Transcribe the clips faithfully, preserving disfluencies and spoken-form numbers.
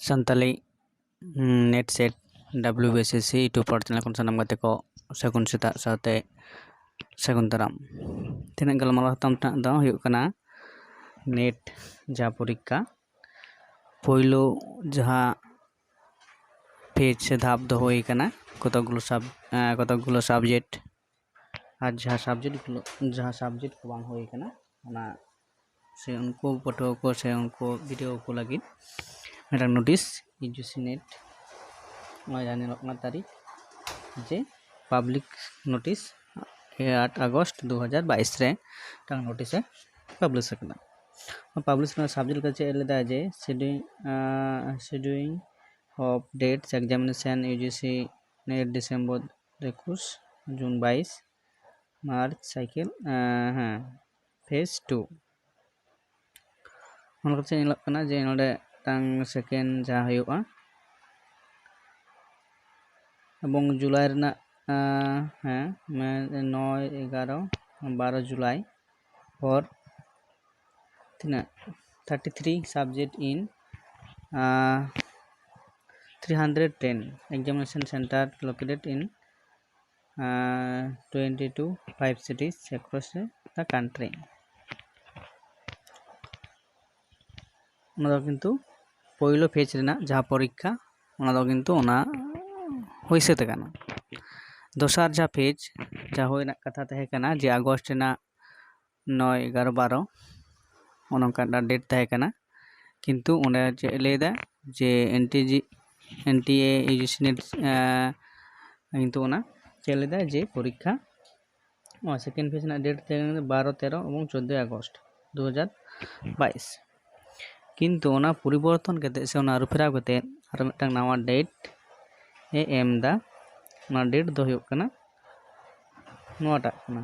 Santali net set W B S S C YouTube ᱯᱟᱨ channel ᱠᱷᱚᱱ ᱥᱟᱱᱟᱢ ᱜᱟᱛᱮ ᱠᱚ ᱥᱟᱹᱜᱩᱱ ᱥᱮᱛᱟᱜ ᱥᱟᱶᱛᱮ ᱥᱟᱹᱜᱩᱱ ᱫᱟᱨᱟᱢ᱾ ᱛᱮᱦᱮᱧᱟᱜ ᱜᱟᱞᱢᱟᱨᱟᱣ ᱥᱟᱛᱟᱢ ᱴᱟᱜ ᱫᱚ ᱦᱩᱭᱩᱜ ᱠᱟᱱᱟ ᱱᱮᱴ ᱡᱟᱦᱟᱸ ᱯᱚᱨᱤᱠᱠᱷᱟ ᱯᱳᱭᱞᱳ ᱡᱟᱦᱟᱸ ᱯᱷᱮᱡᱽ ᱥᱮ ᱫᱷᱟᱯ ᱫᱚ ᱦᱩᱭ ᱠᱟᱱᱟ, ᱠᱚᱛᱚᱠ ᱜᱩᱞᱳ ᱥᱟᱵ ᱠᱚᱛᱚᱠ ᱜᱩᱞᱳ ᱥᱟᱵᱡᱮᱠᱴ ᱟᱨ ᱡᱟᱦᱟᱸ ᱥᱟᱵᱡᱮᱠᱴ ᱜᱩᱞᱳ ᱡᱟᱦᱟᱸ ᱥᱟᱵᱡᱮᱠᱴ ᱠᱚ ᱵᱟᱝ ᱦᱩᱭ ᱠᱟᱱᱟ ᱚᱱᱟ ᱥᱮ ᱩᱱᱠᱩ ᱯᱟᱹᱴᱷᱩᱣᱟᱹ ᱠᱚ ᱥᱮ ᱩᱱᱠᱩ ᱵᱤᱰᱤᱭᱳ ᱠᱚ ᱞᱟᱹᱜᱤᱫ ᱢᱤᱫᱴᱟᱝ notice U G C net ᱱᱚᱜᱼᱚᱭ ᱡᱟᱦᱟᱸ ᱧᱮᱞᱚᱜ ᱠᱟᱱᱟ ᱛᱟᱹᱨᱤᱠᱷ ᱡᱮ ᱯᱟᱵᱽᱞᱤᱠ ᱱᱳᱴᱤᱥ ᱟᱴ ᱟᱜᱚᱥᱴ ᱫᱩ ᱦᱟᱡᱟᱨ ᱵᱟᱭᱤᱥ ᱨᱮ ᱢᱤᱫᱴᱟᱝ ᱱᱳᱴᱤᱥ ᱮ ᱯᱟᱵᱽᱞᱤᱥ ᱟᱠᱟᱫᱟ᱾ ᱯᱟᱵᱽᱞᱤᱥ ᱨᱮᱱᱟᱜ ᱥᱟᱵᱡᱮᱠᱴ ᱞᱮᱠᱟ ᱪᱮᱫ ᱞᱮᱫᱟ ᱡᱮ scheduling, scheduling of dates examination U G C net December ᱮᱠᱩᱥ, ᱡᱩᱱ ᱵᱟᱭᱤᱥ, ᱢᱟᱨᱪ ᱥᱟᱭᱠᱮᱞ, ᱦᱮᱸ, ᱯᱷᱮᱡᱽ ᱴᱩ᱾ ᱚᱱᱟ ᱠᱟᱛᱮ ᱧᱮᱞᱚᱜ ᱠᱟᱱᱟ ᱡᱮ ᱱᱚᱰᱮ ᱢᱤᱫᱴᱟᱝ ᱥᱮᱠᱮᱱᱰ ᱡᱟᱦᱟᱸ ᱦᱩᱭᱩᱜᱼᱟ ᱮᱵᱚᱝ ᱡᱩᱞᱟᱭ ᱨᱮᱱᱟᱜ, ᱦᱮᱸ, ᱱᱚᱭ, ᱮᱜᱟᱨᱚ, ᱵᱟᱨᱚ ᱡᱩᱞᱟᱭ ᱯᱚᱨ ᱛᱤᱱᱟᱹᱜ thirty three subject in three hundred ten examination center located in twenty two five cities across the country. ᱚᱱᱟ ᱫᱚ ᱠᱤᱱᱛᱩ ᱯᱳᱭᱞᱳ ᱯᱷᱮᱡᱽ ᱨᱮᱱᱟᱜ ᱡᱟᱦᱟᱸ ᱯᱚᱨᱤᱠᱠᱷᱟ, ᱚᱱᱟ ᱫᱚ ᱠᱤᱱᱛᱩ ᱚᱱᱟ ᱦᱩᱭ ᱥᱟᱹᱛ ᱟᱠᱟᱱᱟ᱾ ᱫᱚᱥᱟᱨ ᱡᱟᱦᱟᱸ ᱯᱷᱮᱡᱽ ᱡᱟᱦᱟᱸ ᱦᱩᱭ ᱨᱮᱱᱟᱜ ᱠᱟᱛᱷᱟ ᱛᱟᱦᱮᱸ ᱠᱟᱱᱟ ᱡᱮ ᱟᱜᱚᱥᱴ ᱨᱮᱱᱟᱜ ᱱᱚᱭ, ᱮᱜᱟᱨᱚ, ᱵᱟᱨᱚ, ᱚᱱᱮ ᱚᱱᱠᱟ ᱰᱮᱴ ᱛᱟᱦᱮᱸ ᱠᱟᱱᱟ᱾ ᱠᱤᱱᱛᱩ ᱚᱸᱰᱮ ᱪᱮᱫ ᱮ ᱞᱟᱹᱭᱫᱟ ᱡᱮ ᱮᱱ ᱴᱤ ᱡᱤ, ᱮᱱ ᱴᱤ ᱮ ᱤᱭᱩ ᱡᱤ ᱥᱤ ᱱᱮᱴ, ᱠᱤᱱᱛᱩ ᱚᱱᱟ ᱪᱮᱫ ᱮ ᱞᱟᱹᱭᱫᱟ ᱡᱮ ᱯᱚᱨᱤᱠᱠᱷᱟ ᱱᱚᱣᱟ ᱥᱮᱠᱮᱱᱰ ᱯᱷᱮᱡᱽ ᱨᱮᱱᱟᱜ ᱰᱮᱴ ᱛᱟᱦᱮᱸ ᱠᱟᱱᱟ ᱵᱟᱨᱚ, ᱛᱮᱨᱚ ᱮᱵᱚᱝ ᱪᱳᱫᱽᱫᱳᱭ ᱟᱜᱚᱥᱴ ᱫᱩ ᱦᱟᱡᱟᱨ ᱵᱟᱭᱤᱥ᱾ ᱠᱤᱱᱛᱩ ᱚᱱᱟ ᱯᱚᱨᱤᱵᱚᱨᱛᱚᱱ ᱠᱟᱛᱮ ᱥᱮ ᱚᱱᱟ ᱟᱹᱨᱩ ᱯᱷᱮᱨᱟᱣ ᱠᱟᱛᱮ ᱟᱨ ᱢᱤᱫᱴᱟᱝ ᱱᱟᱣᱟ ᱰᱮᱴ ᱮ ᱮᱢ ᱮᱫᱟ᱾ ᱚᱱᱟ ᱰᱮᱴ ᱫᱚ ᱦᱩᱭᱩᱜ ᱠᱟᱱᱟ ᱱᱚᱣᱟᱴᱟᱜ ᱠᱟᱱᱟ,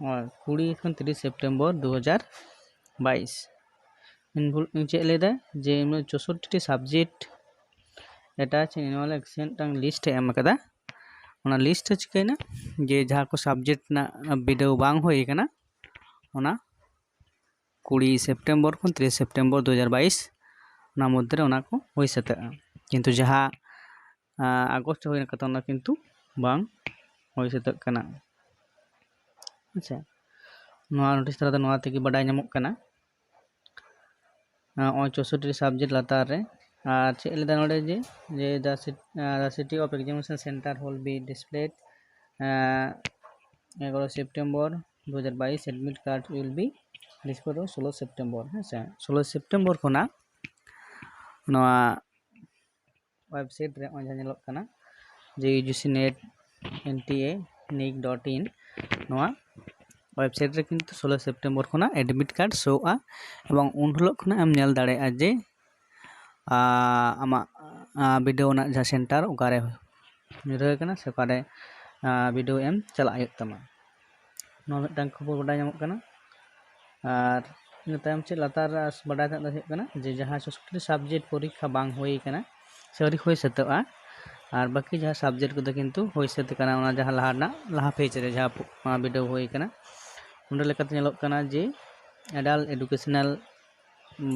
ᱱᱚᱣᱟ ᱠᱩᱲᱤ ᱠᱷᱚᱱ ᱛᱤᱨᱤᱥ ᱥᱮᱯᱴᱮᱢᱵᱚᱨ ᱫᱩ ᱦᱟᱡᱟᱨ ᱵᱟᱭᱤᱥ᱾ ᱪᱮᱫ ᱞᱟᱹᱭᱫᱟ ᱡᱮ ᱪᱳᱥᱳᱴᱴᱤ ᱴᱤ ᱥᱟᱵᱡᱮᱠᱴ ᱮᱴᱟᱪ ᱮᱱᱩᱣᱟᱞ ᱮᱠᱥᱮᱱ ᱢᱤᱫᱴᱟᱝ ᱞᱤᱥᱴ ᱮ ᱮᱢ ᱟᱠᱟᱫᱟ᱾ ᱚᱱᱟ ᱞᱤᱥᱴ ᱨᱮ ᱪᱤᱠᱟᱹᱭᱮᱱᱟ ᱡᱮ ᱡᱟᱦᱟᱸ ᱠᱚ ᱥᱟᱵᱡᱮᱠᱴ ᱨᱮᱱᱟᱜ ᱵᱤᱰᱟᱹᱣ ᱵᱟᱝ ᱦᱩᱭ ᱟᱠᱟᱱᱟ, ᱚᱱᱟ ᱠᱩᱲᱤ ᱥᱮᱯᱴᱮᱢᱵᱚᱨ ᱠᱷᱚᱱ ᱛᱤᱨᱤᱥ ᱥᱮᱯᱴᱮᱢᱵᱚᱨ ᱫᱩ ᱦᱟᱡᱟᱨ ᱵᱟᱭᱤᱥ ᱚᱱᱟ ᱢᱚᱫᱽᱫᱷᱮ ᱨᱮ ᱚᱱᱟ ᱠᱚ ᱦᱩᱭ ᱥᱟᱹᱛᱟᱹᱜᱼᱟ᱾ ᱠᱤᱱᱛᱩ ᱡᱟᱦᱟᱸ ᱟᱜᱚᱥᱴ ᱦᱩᱭ ᱠᱟᱛᱮ ᱚᱱᱟ ᱠᱤᱱᱛᱩ ᱵᱟᱝ ᱦᱩᱭ ᱥᱟᱹᱛᱟᱹᱜ ᱠᱟᱱᱟ᱾ ᱟᱪᱪᱷᱟ, ᱱᱚᱣᱟ ᱱᱳᱴᱤᱥ ᱛᱟᱞᱟᱛᱮ ᱱᱚᱣᱟ ᱛᱮᱜᱮ ᱵᱟᱰᱟᱭ ᱧᱟᱢᱚᱜ ᱠᱟᱱᱟ᱾ ᱱᱚᱜᱼᱚᱭ ᱪᱳᱥᱳᱴᱴᱤ ᱥᱟᱵᱡᱮᱠᱴ ᱞᱟᱛᱟᱨ ᱨᱮ᱾ ᱟᱨ ᱪᱮᱫ ᱞᱮᱫᱟ ᱱᱚᱰᱮ ᱡᱮ, ᱡᱮ the sit- the city of examination center will be displayed ᱮᱜᱟᱨᱚ ᱥᱮᱯᱴᱮᱢᱵᱚᱨ ᱫᱩ ᱦᱟᱡᱟᱨ ᱵᱟᱭᱤᱥ, admit card will be displayed ᱥᱳᱞᱳ ᱥᱮᱯᱴᱮᱢᱵᱚᱨ᱾ ᱦᱮᱸ ᱥᱮ, ᱥᱳᱞᱳ ᱥᱮᱯᱴᱮᱢᱵᱚᱨ ᱠᱷᱚᱱᱟᱜ ᱱᱚᱣᱟ ᱳᱭᱮᱵᱽᱥᱟᱭᱤᱴ ᱨᱮ ᱱᱚᱜᱼᱚᱭ ᱡᱟᱦᱟᱸ ᱧᱮᱞᱚᱜ ᱠᱟᱱᱟ ᱡᱮ U G C net N T A nic dot in, ᱱᱚᱣᱟ ᱳᱭᱮᱵᱽᱥᱟᱭᱤᱴ ᱨᱮ ᱠᱤᱱᱛᱩ ᱥᱳᱞᱳ ᱥᱮᱯᱴᱮᱢᱵᱚᱨ ᱠᱷᱚᱱᱟᱜ admit card ᱥᱳᱜᱼᱟ, ᱮᱵᱚᱝ ᱩᱱ ᱦᱤᱞᱳᱜ ᱠᱷᱚᱱᱟᱜ ᱮᱢ ᱧᱮᱞ ᱫᱟᱲᱮᱭᱟᱜᱼᱟ ᱡᱮ ᱟᱢᱟᱜ ᱵᱤᱰᱟᱹᱣ ᱨᱮᱱᱟᱜ ᱡᱟᱦᱟᱸ ᱥᱮᱱᱴᱟᱨ ᱚᱠᱟᱨᱮ ᱧᱩᱨᱦᱟᱹ ᱟᱠᱟᱱᱟ ᱥᱮ ᱚᱠᱟᱨᱮ ᱵᱤᱰᱟᱹᱣ ᱮᱢ ᱪᱟᱞᱟᱜ ᱦᱩᱭᱩᱜ ᱛᱟᱢᱟ᱾ ᱱᱚᱣᱟ ᱢᱤᱫᱴᱟᱝ ᱠᱷᱚᱵᱚᱨ ᱵᱟᱰᱟᱭ ᱧᱟᱢᱚᱜ ᱠᱟᱱᱟ᱾ ᱟᱨ ᱤᱱᱟᱹ ᱛᱟᱭᱚᱢ ᱪᱮᱫ ᱞᱟᱛᱟᱨ ᱨᱮ ᱟᱨ ᱵᱟᱰᱟᱭ ᱛᱮᱱᱟᱜ ᱫᱚ ᱦᱩᱭᱩᱜ ᱠᱟᱱᱟ ᱡᱮ ᱡᱟᱦᱟᱸ ᱥᱚᱥᱠᱨᱤᱛ ᱥᱟᱵᱡᱮᱠᱴ ᱯᱚᱨᱤᱠᱠᱷᱟ ᱵᱟᱝ ᱦᱩᱭ ᱠᱟᱱᱟ ᱥᱮ ᱟᱹᱣᱨᱤ ᱦᱩᱭ ᱥᱟᱹᱛᱟᱹᱜᱼᱟ, ᱟᱨ ᱵᱟᱹᱠᱤ ᱡᱟᱦᱟᱸ ᱥᱟᱵᱡᱮᱠᱴ ᱠᱚᱫᱚ ᱠᱤᱱᱛᱩ ᱦᱩᱭ ᱥᱟᱹᱛ ᱟᱠᱟᱱᱟ, ᱚᱱᱟ ᱡᱟᱦᱟᱸ ᱞᱟᱦᱟ ᱨᱮᱱᱟᱜ ᱞᱟᱦᱟ ᱯᱮᱡᱽ ᱨᱮ ᱡᱟᱦᱟᱸ ᱯᱚ- ᱚᱱᱟ ᱵᱤᱰᱟᱹᱣ ᱦᱩᱭ ᱠᱟᱱᱟ, ᱚᱸᱰᱮ ᱞᱮᱠᱟᱛᱮ ᱧᱮᱞᱚᱜ ᱠᱟᱱᱟ ᱡᱮ adult educational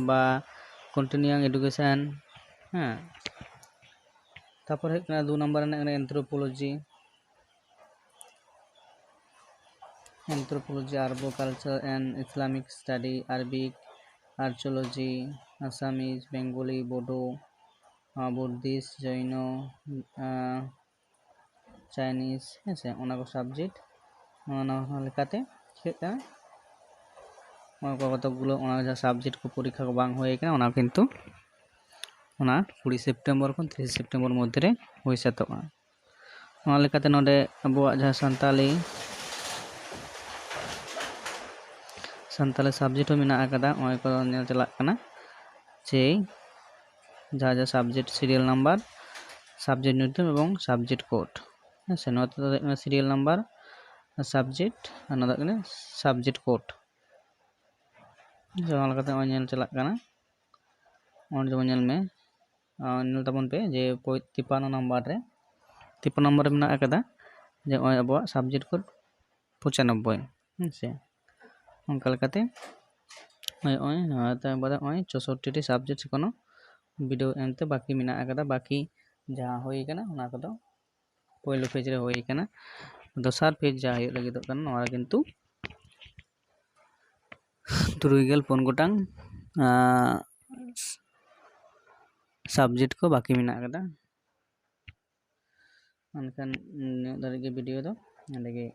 ᱵᱟ continuing education, ᱦᱮᱸ, ᱛᱟᱨᱯᱚᱨ ᱦᱩᱭᱩᱜ ᱠᱟᱱᱟ ᱫᱩ ᱱᱟᱢᱵᱟᱨ ᱨᱮᱱᱟᱜ ᱠᱟᱱᱟ anthropology, anthropology, Arbo culture and Islamic study, Arabic, archaeology, Assamese, Bengali, Bodo, R Buddhist, Jain, R Chinese, ᱦᱮᱸ ᱥᱮ, ᱚᱱᱟ ᱠᱚ ᱥᱟᱵᱡᱮᱠᱴ᱾ ᱚᱱᱟ ᱞᱮᱠᱟᱛᱮ ᱪᱤᱠᱟᱹᱜ ᱠᱟᱱᱟ, ᱚᱱᱟ ᱠᱚ ᱠᱚᱛᱚᱠ ᱜᱩᱞᱳ, ᱚᱱᱟ ᱡᱟᱦᱟᱸ ᱥᱟᱵᱡᱮᱠᱴ ᱠᱚ ᱯᱚᱨᱤᱠᱠᱷᱟ ᱠᱚ ᱵᱟᱝ ᱦᱩᱭ ᱠᱟᱱᱟ, ᱚᱱᱟ ᱠᱤᱱᱛᱩ ᱚᱱᱟ ᱠᱩᱲᱤ ᱥᱮᱯᱴᱮᱢᱵᱚᱨ ᱠᱷᱚᱱ ᱛᱤᱨᱤᱥ ᱥᱮᱯᱴᱮᱢᱵᱚᱨ ᱢᱚᱫᱽᱫᱷᱮ ᱨᱮ ᱦᱩᱭ ᱥᱟᱹᱛᱚᱜᱼᱟ᱾ ᱚᱱᱟ ᱞᱮᱠᱟᱛᱮ ᱱᱚᱰᱮ ᱟᱵᱚᱣᱟᱜ ᱡᱟᱦᱟᱸ ᱥᱟᱱᱛᱟᱞᱤ ᱥᱟᱱᱛᱟᱞᱤ ᱥᱟᱵᱡᱮᱠᱴ ᱦᱚᱸ ᱢᱮᱱᱟᱜ ᱟᱠᱟᱫᱟ, ᱱᱚᱜᱼᱚᱭ ᱠᱚ ᱧᱮᱞ ᱪᱟᱞᱟᱜ ᱠᱟᱱᱟ ᱡᱮ ᱡᱟᱦᱟᱸ ᱡᱟᱦᱟᱸ ᱥᱟᱵᱡᱮᱠᱴ ᱥᱤᱨᱤᱭᱟᱞ ᱱᱟᱢᱵᱟᱨ, ᱥᱟᱵᱡᱮᱠᱴ ᱧᱩᱛᱩᱢ ᱮᱵᱚᱝ ᱥᱟᱵᱡᱮᱠᱴ ᱠᱳᱰ᱾ ᱦᱮᱸ ᱥᱮ, ᱱᱚᱣᱟ ᱫᱚ ᱦᱩᱭᱩᱜ ᱠᱟᱱᱟ ᱥᱤᱨᱤᱭᱟᱞ ᱱᱟᱢᱵᱟᱨ, ᱥᱟᱵᱡᱮᱠᱴ, ᱟᱨ ᱱᱚᱣᱟ ᱫᱚ ᱦᱩᱭᱩᱜ ᱠᱟᱱᱟ ᱥᱟᱵᱡᱮᱠᱴ ᱠᱳᱰ᱾ ᱦᱮᱸ ᱥᱮ, ᱚᱱᱟ ᱞᱮᱠᱟᱛᱮ ᱱᱚᱜᱼᱚᱭ ᱧᱮᱞ ᱪᱟᱞᱟᱜ ᱠᱟᱱᱟ᱾ ᱚᱸᱰᱮ ᱡᱮᱢᱚᱱ ᱧᱮᱞ ᱢᱮ, ᱟᱨ ᱧᱮᱞ ᱛᱟᱵᱚᱱ ᱯᱮ ᱡᱮ ᱯᱚᱭ- ᱛᱤᱯᱟᱱᱱᱚ ᱱᱟᱢᱵᱟᱨ ᱨᱮ, ᱛᱤᱯᱟᱱᱱᱚ ᱱᱟᱢᱵᱟᱨ ᱨᱮ ᱢᱮᱱᱟᱜ ᱟᱠᱟᱫᱟ ᱡᱮ ᱱᱚᱜᱼᱚᱭ ᱟᱵᱚᱣᱟᱜ ᱥᱟᱵᱡᱮᱠᱴ ᱠᱳᱰ ᱯᱚᱸᱪᱟᱱᱚᱵᱵᱳᱭ᱾ ᱦᱮᱸ ᱥᱮ, ᱚᱱᱠᱟ ᱞᱮᱠᱟᱛᱮ ᱱᱚᱜᱼᱚᱭ, ᱱᱚᱜᱼᱚᱭ ᱛᱟᱭᱚᱢ ᱵᱟᱫᱮ ᱱᱚᱜᱼᱚᱭ ᱪᱳᱥᱳᱴᱴᱤ ᱴᱤ ᱥᱟᱵᱡᱮᱠᱴ ᱠᱳᱱᱳ ᱵᱤᱰᱟᱹᱣ ᱮᱢᱛᱮ ᱵᱟᱹᱠᱤ ᱢᱮᱱᱟᱜ ᱟᱠᱟᱫᱟ᱾ ᱵᱟᱹᱠᱤ ᱡᱟᱦᱟᱸ ᱦᱩᱭ ᱟᱠᱟᱱᱟ, ᱚᱱᱟ ᱠᱚᱫᱚ ᱯᱳᱭᱞᱳ ᱯᱷᱮᱡᱽ ᱨᱮ ᱦᱩᱭ ᱟᱠᱟᱱᱟ᱾ ᱫᱚᱥᱟᱨ ᱯᱷᱮᱡᱽ ᱡᱟᱦᱟᱸ ᱦᱩᱭᱩᱜ ᱞᱟᱹᱜᱤᱫᱚᱜ ᱠᱟᱱᱟ, ᱱᱚᱣᱟ ᱨᱮ ᱠᱤᱱᱛᱩ ᱛᱩᱨᱩᱭ ᱜᱮᱞ ᱯᱩᱱ ᱜᱚᱴᱟᱝ ᱥᱟᱵᱡᱮᱠᱴ ᱠᱚ ᱵᱟᱹᱠᱤ ᱢᱮᱱᱟᱜ ᱟᱠᱟᱫᱟ᱾ ᱢᱮᱱᱠᱷᱟᱱ ᱱᱤᱱᱟᱹᱜ ᱫᱷᱟᱹᱨᱤᱡ ᱜᱮ ᱵᱷᱤᱰᱤᱭᱳ ᱫᱚ, ᱱᱚᱸᱰᱮ ᱜᱮ